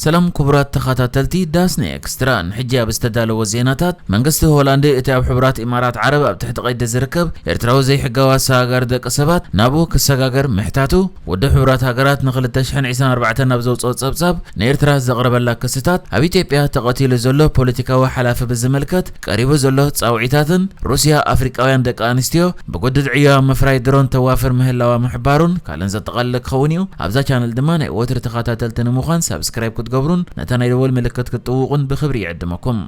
ሰላም ክቡራት ተኸታተልቲ ዳስኒ ኤክስትራ፣ ንሕጂ ኣብ ዝተዳለወ ዜናታት፣ መንግስቲ ሆላንድ እቲ ኣብ ሕቡራት ኢማራት ዓረብ ኣብ ትሕቲ ቀይዲ ዝርከብ ኤርትራዊ ዘይሕጋዊ ኣሰጋጋሪ ደቂ ሰባት ናብኡ ክሰጋገር ምሕታቱ፣ ውድብ ሕቡራት ሃገራት ን ክልተ ሽሕን ዕስራን ኣርባዕተን ኣብ ዘውፅኦ ጸብጻብ ንኤርትራ ዘቕረበላ ክስታት፣ ኣብ ኢትዮጵያ ተቐቲሉ ዘሎ ፖለቲካዊ ሓላፊ ብዝምልከት ቀሪቡ ዘሎ ጻውዒታትን ሩስያ ኣፍሪቃውያን ደቂ ኣንስትዮ ብጉድድ ዕዮ ኣብ ምፍራይ ድሮን ተዋፍር ምህላዋ ምሕባሩን ካልእን ዘጠቓለለ ክኸውን እዩ። ኣብዛ ቻነል ድማ ናይ ወትሪ ተኸታተልቲ ንምዃን ሳብስክራይብ ክትገብሩን ነታ ናይ ደወል ምልክት ክትጥውቑን ብኽብሪ ይዕድመኩም።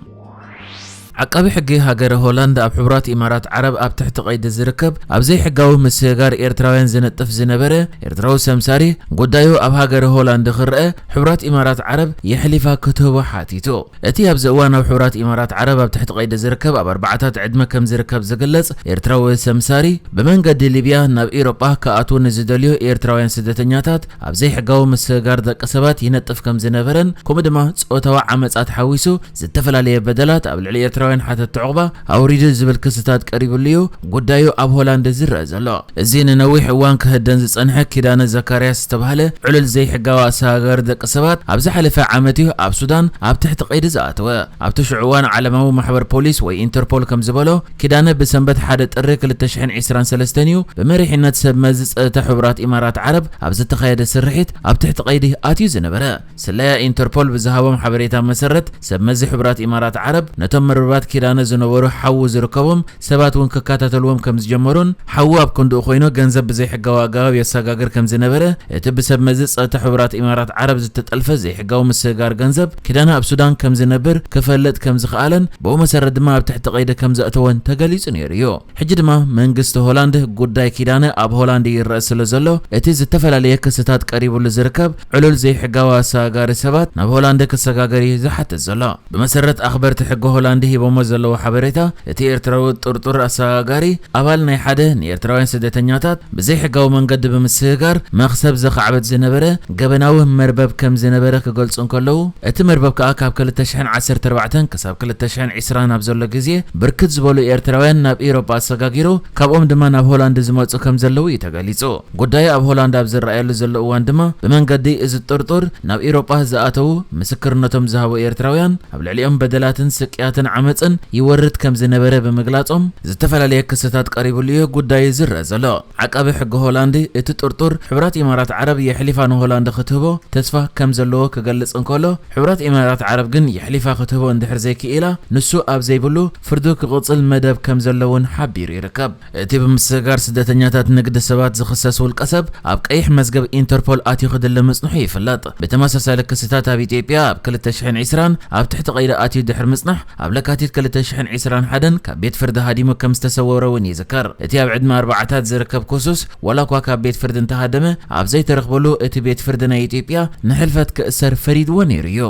ዓቃቢ ሕጊ ሃገረ ሆላንድ ኣብ ሕቡራት ኢማራት ዓረብ ኣብ ትሕቲ ቀይዲ ዝርከብ ኣብ ዘይሕጋዊ ምስግጋር ኤርትራውያን ዝነጥፍ ዝነበረ ኤርትራዊ ሰምሳሪ ጉዳዩ ኣብ ሃገረ ሆላንድ ክረአ ሕቡራት ኢማራት ዓረብ የሕሊፋ ክትህቦ ሓቲቱ። እቲ ኣብዚ እዋን ኣብ ሕቡራት ኢማራት ዓረብ ኣብ ትሕቲ ቀይዲ ዝርከብ ኣብ ኣርባዓታት ዕድመ ከም ዝርከብ ዝግለጽ ኤርትራዊ ሰምሳሪ ብመንገዲ ሊብያ ናብ ኤውሮጳ ክኣትዉ ንዝደልዩ ኤርትራውያን ስደተኛታት ኣብ ዘይሕጋዊ ምስግጋር ደቂ ሰባት ይነጥፍ ከም ዝነበረን ከምኡ ድማ ጾታዊ ዓመጻት ሓዊሱ ዝተፈላለየ በደላት ኣብ ልዕሊ ኤርትራውያን ሓተቲ ዑቕባ ኣውሪዱ ዝብል ክስታት ቀሪብሉ እዩ ጉዳዩ ኣብ ሆላንድ ዝረአ ዘሎ። እዚ ንነዊሕ እዋን ክህደን ዝጸንሐ ኪዳነ ዘካርያስ ዝተባህለ ዕሉል ዘይሕጋዊ ኣሰጋጋሪ ደቂ ሰባት ኣብ ዝሓለፈ ዓመት እዩ ኣብ ሱዳን ኣብ ትሕቲ ቀይዲ ዝኣተወ። ኣብቲ ሽዑ እዋን ዓለማዊ ማሕበር ፖሊስ ወይ ኢንተርፖል ከም ዝበሎ፣ ኪዳነ ብሰንበት ሓደ ጥሪ ክልተ ሽሕን ዕስራን ሰለስተን እዩ ብመሪሕነት ሰብ መዚ ጸጥታ ሕቡራት ኢማራት ዓረብ ኣብ ዝተኻየደ ስርሒት ኣብ ትሕቲ ቀይዲ ኣትዩ ዝነበረ። ስለያ ኢንተርፖል ብዝሃቦም ሓበሬታ መሰረት፣ ሰብ መዚ ሕቡራት ኢማራት ዓረብ ነቶም መርበባት ኪዳነ ዝነበሩ ሓዉ ዝርከቦም ሰባት እውን ክከታተልዎም ከም ዝጀመሩን፣ ሓዉ ኣብ ክንድኡ ኮይኑ ገንዘብ ብዘይሕጋዊ ኣገባብ የሰጋግር ከም ዝነበረ፣ እቲ ብሰብ መዚ ጸጥታ ሕቡራት ኢማራት ዓረብ ዝተጠልፈ ዘይሕጋዊ ምስግጋር ገንዘብ ኪዳነ ኣብ ሱዳን ከም ዝነብር ክፈልጥ ከም ዝኸኣለን፣ ብኡ መሰረት ድማ ኣብ ትሕቲ ቀይዲ ከም ዘእተወን ተገሊጹ ነይሩ እዩ። ሕጂ ድማ መንግስቲ ሆላንድ ጉዳይ ኪዳነ ኣብ ሆላንድ ይረአ ስለ ዘሎ፣ እቲ ዝተፈላለየ ክስታት ቀሪቡሉ ዝርከብ ዕሉል ዘይሕጋዊ ኣሰጋጋሪ ሰባት ናብ ሆላንድ ክሰጋገር እዩ ዝሓትት ዘሎ። ብመሰረት ኣኽበርቲ ሕጊ ሆላንድ ሂቦሞ ዘለዉ ሓበሬታ፣ እቲ ኤርትራዊ ጥርጡር ኣሰጋጋሪ ኣባል ናይ ሓደ ንኤርትራውያን ስደተኛታት ብዘይሕጋዊ መንገዲ ብምስግጋር መኽሰብ ዘኻዕብት ዝነበረ ገበናዊ መርበብ ከም ዝነበረ ክገልጹ እንከለዉ፣ እቲ መርበብ ከኣ ካብ ክልተ ሽሕን ዓሰርተ ኣርባዕተን ክሳብ ክልተ ሽሕን ዕስራን ኣብ ዘሎ ግዜ ብርክት ዝበሉ ኤርትራውያን ናብ ኤውሮጳ ኣሰጋጊሩ፣ ካብኦም ድማ ናብ ሆላንድ ዝመጹ ከም ዘለዉ እዩ ተገሊጹ። ጉዳዩ ኣብ ሆላንድ ኣብ ዝረኣየሉ ዘሎ እዋን ድማ ብመንገዲ እዚ ጥርጡር ናብ ኤውሮጳ ዝኣተዉ ምስክርነቶም ዝሃቡ ኤርትራውያን ኣብ ልዕሊኦም በደላትን ስቅያትን ዓመጽን ይወርድ ከም ዝነበረ ብምግላጾም፣ ዝተፈላለየ ክስታት ቀሪብሉ እዩ ጉዳዩ ዝረአ ዘሎ። ዓቃቢ ሕጊ ሆላንድ እቲ ጥርጡር ሕቡራት ኢማራት ዓረብ የሕሊፋ ንሆላንድ ክትህቦ ተስፋ ከም ዘለዎ ክገልጽ እንከሎ፣ ሕቡራት ኢማራት ዓረብ ግን የሕሊፋ ክትህቦ እንድሕር ዘይክኢላ፣ ንሱ ኣብ ዘይብሉ ፍርዱ ክቕጽል መደብ ከም ዘሎ እውን ሓቢሩ ይርከብ። እቲ ብምስግጋር ስደተኛታት ንግዲ ሰባት ዝኽሰስ ውልቀ ሰብ ኣብ ቀይሕ መዝገብ ኢንተርፖል ኣትዩ ክድለ ምጽንሑ ይፍለጥ። ብተመሳሳሊ ክስታት ኣብ ኢትዮጵያ ኣብ ክልተ ሽሕን ዕስራን ኣብ ትሕቲ ቀይዲ ኣትዩ ድሕሪ ምጽናሕ ኣብ ለካቲት ክልተ ሽሕን ዕስራን ሓደን ካብ ቤት ፍርዲ ሃዲሙ ከም ዝተሰወረ እውን ይዝከር። እቲ ኣብ ዕድመ ኣርባዓታት ዝርከብ ክሱስ ዋላ እኳ ካብ ቤት ፍርዲ እንተሃደመ ኣብ ዘይተረኽበሉ እቲ ቤት ፍርዲ ናይ ኢትዮጵያ ንሕልፈት ክእሰር ፈሪድዎ ነይሩ እዩ።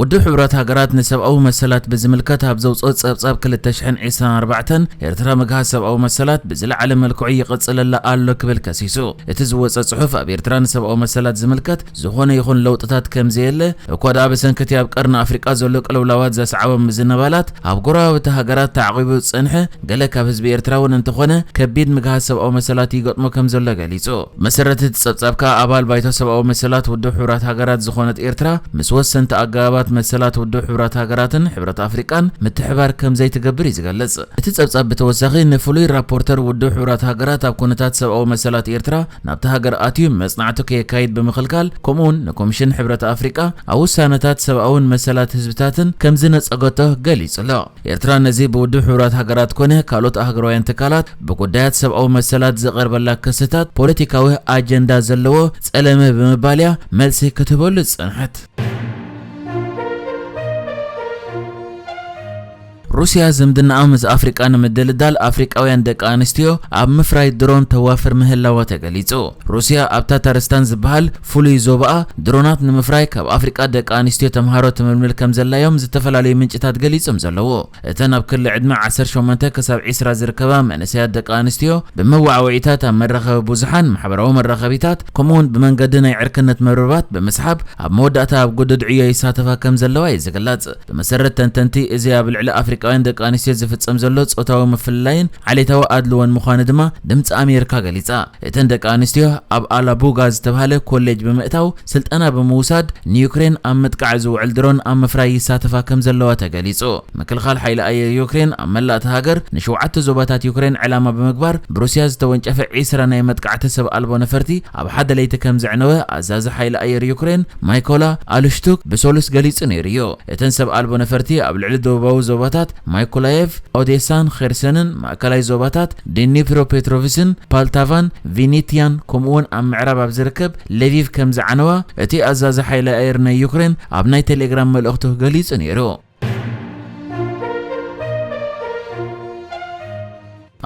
ውድብ ሕቡራት ሃገራት ንሰብኣዊ መሰላት ብዝምልከት ኣብ ዘውፅኦ ጸብጻብ ክልተ ሽሕን ዕስራን ኣርባዕተን ኤርትራ ምግሃስ ሰብኣዊ መሰላት ብዝለዓለ መልክዑ ይቕጽለላ ኣሎ ክብል ከሲሱ። እቲ ዝወጸ ጽሑፍ ኣብ ኤርትራ ንሰብኣዊ መሰላት ዝምልከት ዝኾነ ይኹን ለውጥታት ከም ዘየለ፣ እኳ ደኣ ብሰንኪ እቲ ኣብ ቀርኒ ኣፍሪቃ ዘሎ ቅልውላዋት ዘስዓቦ ምዝንባላት ኣብ ጎረባብቲ ሃገራት ተዓቒቡ ዝጸንሐ ገለ ካብ ህዝቢ ኤርትራ እውን እንተኾነ ከቢድ ምግሃስ ሰብኣዊ መሰላት ይገጥሞ ከም ዘሎ ገሊጹ። መሰረት እቲ ጸብጻብ ከኣ ኣባል ባይቶ ሰብኣዊ መሰላት ውድብ ሕቡራት ሃገራት ዝኾነት ኤርትራ ምስ ወሰንቲ ኣገባባት መሰላት ውድብ ሕቡራት ሃገራትን ሕብረት ኣፍሪቃን ምትሕባር ከም ዘይትገብር እዩ ዝገልጽ። እቲ ጸብጻብ ብተወሳኺ ንፍሉይ ራፖርተር ውድብ ሕቡራት ሃገራት ኣብ ኩነታት ሰብኣዊ መሰላት ኤርትራ ናብታ ሃገር ኣትዩ መጽናዕቱ ከየካይድ ብምኽልካል፣ ከምኡውን ንኮሚሽን ሕብረት ኣፍሪቃ ኣብ ውሳነታት ሰብኣውን መሰላት ህዝብታትን ከም ዝነጸገቶ ገሊጹ ኣሎ። ኤርትራ ነዚ ብውድብ ሕቡራት ሃገራት ኮነ ካልኦት ኣህጉራውያን ትካላት ብጉዳያት ሰብኣዊ መሰላት ዝቐርበላ ክስታት ፖለቲካዊ ኣጀንዳ ዘለዎ ጸለመ ብምባል እያ መልሲ ክትህበሉ ዝጸንሐት። ሩስያ ዝምድናኣ ምስ ኣፍሪቃ ንምድልዳል ኣፍሪቃውያን ደቂ ኣንስትዮ ኣብ ምፍራይ ድሮን ተዋፍር ምህላዋ ተገሊጹ። ሩስያ ኣብ ታታርስታን ዝበሃል ፍሉይ ዞባኣ ድሮናት ንምፍራይ ካብ ኣፍሪቃ ደቂ ኣንስትዮ ተምሃሮ ትምልምል ከም ዘላዮም ዝተፈላለዩ ምንጭታት ገሊጾም ዘለዉ። እተን ኣብ ክሊ ዕድመ ዓሰርተ ሸሞንተ ክሳብ ዕስራ ዝርከባ መንእሰያት ደቂ ኣንስትዮ ብመዋዕውዒታት ኣብ መራኸቢ ብዙሓን፣ ማሕበራዊ መራኸቢታት፣ ከምኡውን ብመንገዲ ናይ ዕርክነት መርበባት ብምስሓብ ኣብ መወዳእታ ኣብ ግዱድ ዕዮ ይሳተፋ ከም ዘለዋ እዩ ዝግለጽ። ብመሰረት ተንተንቲ፣ እዚ ኣብ ልዕሊ ኣፍሪቃ ኢትዮጵያን ደቂ ኣንስትዮ ዝፍጸም ዘሎ ጾታዊ ምፍልላይን ዓሌታዊ ኣድልዎን ምዃኑ ድማ ድምፂ ኣሜሪካ ገሊጻ። እተን ደቂ ኣንስትዮ ኣብ ኣላቡጋ ዝተባህለ ኮሌጅ ብምእታው ስልጠና ብምውሳድ ንዩክሬን ኣብ ምጥቃዕ ዝውዕል ድሮን ኣብ ምፍራይ ይሳተፋ ከም ዘለዋ ተገሊጹ። ምክልኻል ሓይሊ ኣየር ዩክሬን ኣብ መላእ እታ ሃገር ንሸውዓተ ዞባታት ዩክሬን ዕላማ ብምግባር ብሩስያ ዝተወንጨፈ ዒስራ ናይ መጥቃዕቲ ሰብ ኣልቦ ነፈርቲ ኣብ ሓደ ለይቲ ከም ዘዕነወ ኣዛዚ ሓይሊ ኣየር ዩክሬን ማይኮላ ኣሉሽቱክ ብሰሉስ ገሊጹ ነይሩ እዩ። እተን ሰብ ኣልቦ ነፈርቲ ኣብ ልዕሊ ደቡባዊ ዞባታት ማይኮላየቭ፣ ኦዴሳን ኼርሰንን፣ ማእከላይ ዞባታት ዲኒፕሮፔትሮቭስን ፓልታቫን፣ ቪኒትያን፣ ከምኡውን ኣብ ምዕራብ ኣብ ዝርከብ ሌቪቭ ከም ዝዓነዋ እቲ ኣዛዚ ሓይሊ ኣየር ናይ ዩክሬን ኣብ ናይ ቴሌግራም መልእኽቱ ገሊጹ ነይሩ።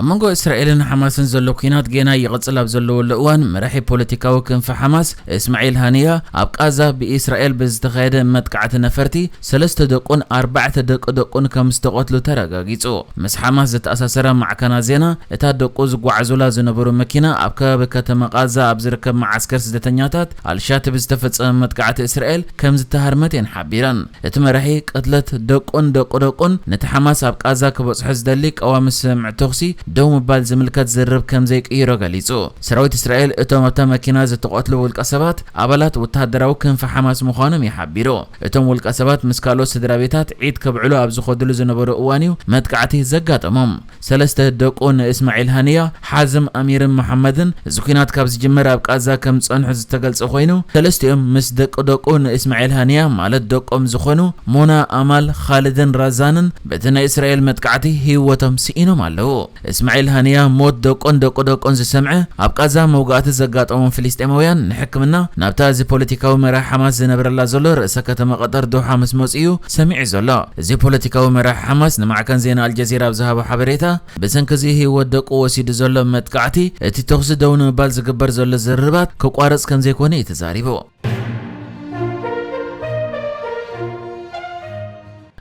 ኣብ መንጎ እስራኤልን ሓማስን ዘሎ ኲናት ጌና ይቕጽል ኣብ ዘለወሉ እዋን፣ መራሒ ፖለቲካዊ ክንፊ ሓማስ እስማዒል ሃኒያ ኣብ ቃዛ ብእስራኤል ብዝተኻየደ መጥቃዕቲ ነፈርቲ ሰለስተ ደቁን ኣርባዕተ ደቂ ደቁን ከም ዝተቐትሉ ተረጋጊጹ። ምስ ሓማስ ዝተኣሳሰራ ማዕከናት ዜና፣ እታ ደቁ ዝጓዓዙላ ዝነበሩ መኪና ኣብ ከባቢ ከተማ ቃዛ ኣብ ዝርከብ መዓስከር ስደተኛታት ኣልሻቲ ብዝተፈጸመ መጥቃዕቲ እስራኤል ከም ዝተሃርመት እየን ሓቢረን። እቲ መራሒ፣ ቅትለት ደቁን ደቁ ደቁን ነቲ ሓማስ ኣብ ቃዛ ክበጽሖ ዝደሊ ቀዋሚ ስምምዕ ተኹሲ ደው ምባል ዝምልከት ዝርርብ ከም ዘይቅይሮ ገሊጹ። ሰራዊት እስራኤል እቶም ኣብታ መኪና ዝተቐትሉ ውልቀ ሰባት ኣባላት ወተሃደራዊ ክንፊ ሓማስ ምዃኖም እዩ ሓቢሩ። እቶም ውልቀ ሰባት ምስ ካልኦት ስድራ ቤታት ዒድ ከብዕሉ ኣብ ዝኸድሉ ዝነበሩ እዋን እዩ መጥቃዕቲ ዘጋጠሞም። ሰለስተ ደቁ ንእስማዒል ሃኒያ፣ ሓዝም ኣሚርን መሓመድን፣ እዚ ኲናት ካብ ዝጅመር ኣብ ቃዛ ከም ዝጸንሑ ዝተገልጸ ኮይኑ፣ ሰለስቲኦም ምስ ደቂ ደቁ ንእስማዒል ሃኒያ፣ ማለት ደቆም ዝኾኑ ሞና፣ ኣማል፣ ኻልድን ራዛንን በቲ ናይ እስራኤል መጥቃዕቲ ህይወቶም ስኢኖም ኣለዉ። እስማዒል ሃኒያ ሞት ደቆን ደቁ ደቆን ዝሰምዐ፣ ኣብ ቃዛ መውጋእቲ ዘጋጠሞም ፍልስጤማውያን ንሕክምና ናብታ እዚ ፖለቲካዊ መራሒ ሓማስ ዝነብረላ ዘሎ ርእሰ ከተማ ቀጠር ዶሓ ምስ መጹ እዩ ሰሚዑ ዘሎ። እዚ ፖለቲካዊ መራሒ ሓማስ ንማዕከን ዜና ኣልጀዚራ ኣብ ዝሃቦ ሓበሬታ፣ ብሰንኪ እዚ ህይወት ደቁ ወሲዱ ዘሎ መጥቃዕቲ፣ እቲ ተኹሲ ደው ንምባል ዝግበር ዘሎ ዝርርባት ክቋረጽ ከም ዘይኮነ እዩ ተዛሪቡ።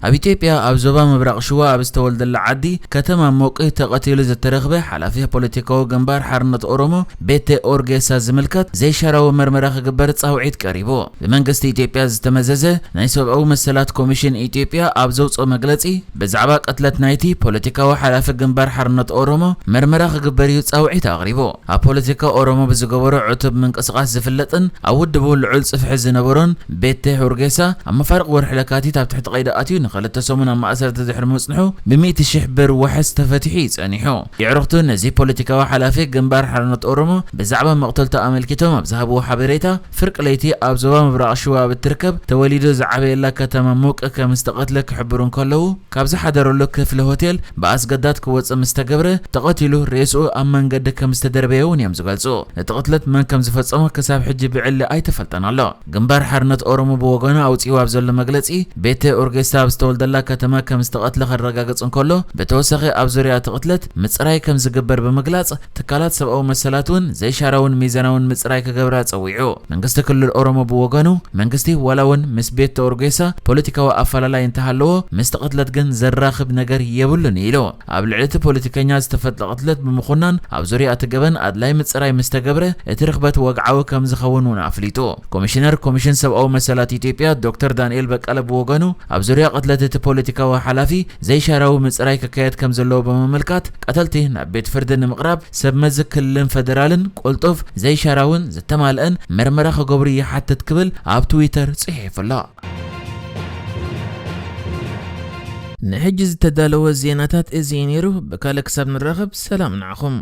ኣብ ኢትዮጵያ ኣብ ዞባ ምብራቕ ሽዋ ኣብ ዝተወልደላ ዓዲ ከተማ ሞቂ ተቐቲሉ ዝተረኽበ ሓላፊ ፖለቲካዊ ግንባር ሓርነት ኦሮሞ ቤተ ኦርጌሳ ዝምልከት ዘይሻራዊ መርመራ ክግበር ጻውዒት ቀሪቡ። ብመንግስቲ ኢትዮጵያ ዝተመዘዘ ናይ ሰብኣዊ መሰላት ኮሚሽን ኢትዮጵያ ኣብ ዘውፅኦ መግለፂ፣ ብዛዕባ ቅትለት ናይቲ ፖለቲካዊ ሓላፊ ግንባር ሓርነት ኦሮሞ መርመራ ክግበር እዩ ጻውዒት ኣቕሪቡ። ኣብ ፖለቲካ ኦሮሞ ብዝገበሮ ዕቱብ ምንቅስቓስ ዝፍለጥን ኣብ ውድቡ ልዑል ጽፍሒ ዝነበሮን ቤቴ ኡርጌሳ፣ ኣብ መፋርቕ ወርሒ ለካቲት ኣብ ትሕቲ ቀይዲ ኣትዩ ንኽልተ ሰሙን ኣብ ማእሰርቲ ድሕሪ ምጽንሑ፣ ብሚእቲ ሽሕ ብር ዋሕስ ተፈቲሑ እዩ ጸኒሑ። የዕሩኽቱ ነዚ ፖለቲካዊ ሓላፊ ግንባር ሓርነት ኦሮሞ ብዛዕባ መቕተልቱ ኣመልኪቶም ኣብ ዝሃብዎ ሓበሬታ፣ ፍርቂ ለይቲ ኣብ ዞባ ምብራቕ ሽዋ ኣብ እትርከብ ተወሊዱ ዝዓበየላ ከተማ ሞቂ ከም ዝተቐትለ ክሕብሩ እንከለዉ፣ ካብ ዝሓደረሉ ክፍሊ ሆቴል ብኣስገዳድ ክወጽእ ምስ ተገብረ፣ ተቐቲሉ ሬስኡ ኣብ መንገዲ ከም ዝተደርበየ እውን እዮም ዝገልጹ። እቲ ቅትለት መን ከም ዝፈጸሞ ክሳብ ሕጂ ብዕሊ ኣይተፈልጠን ኣሎ። ግንባር ሓርነት ኦሮሞ ብወገኑ ኣውጺኡ ኣብ ዘሎ መግለጺ፣ ቤተ ኡርጌሳ ኣብ ዝተወልደላ ከተማ ከም ዝተቐትለ ከረጋግጽ እንከሎ፣ ብተወሳኺ ኣብ ዙርያ እቲ ቅትለት ምጽራይ ከም ዝግበር ብምግላጽ፣ ትካላት ሰብኣዊ መሰላት እውን ዘይሻራውን ሚዛናውን ምጽራይ ክገብራ ጸዊዑ። መንግስቲ ክልል ኦሮሞ ብወገኑ፣ መንግስቲ ዋላ እውን ምስ ቤተ ኡርጌሳ ፖለቲካዊ ኣፈላላይ እንተሃለዎ፣ ምስቲ ቅትለት ግን ዘራኽብ ነገር የብሉን ኢሉ። ኣብ ልዕሊ እቲ ፖለቲከኛ ዝተፈጸመ ቅትለት ብምኹናን፣ ኣብ ዙርያ እቲ ገበን ኣድላይ ምጽራይ ምስ ተገብረ፣ እቲ ርኽበት ወግዓዊ ከም ዝኸውን እውን ኣፍሊጡ። ኮሚሽነር ኮሚሽን ሰብኣዊ መሰላት ኢትዮጵያ ዶክተር ዳንኤል በቀለ ብወገኑ፣ ኣብ ዙርያ ቅትለት እቲ ፖለቲካዊ ሓላፊ ዘይሻራዊ ምጽራይ ክካየድ ከም ዘለዎ ብምምልካት፣ ቀተልቲ ናብ ቤት ፍርዲ ንምቕራብ ሰብ መዚ ክልልን ፈደራልን ቅልጡፍ፣ ዘይሻራውን ዝተማልአን መርመራ ክገብሩ ይሓትት ክብል ኣብ ትዊተር ጽሒፉ ኣሎ። ንሕጂ ዝተዳለወ ዜናታት እዚ እዩ ነይሩ። ብካልእ ክሳብ ንራኸብ ሰላም ንዓኹም።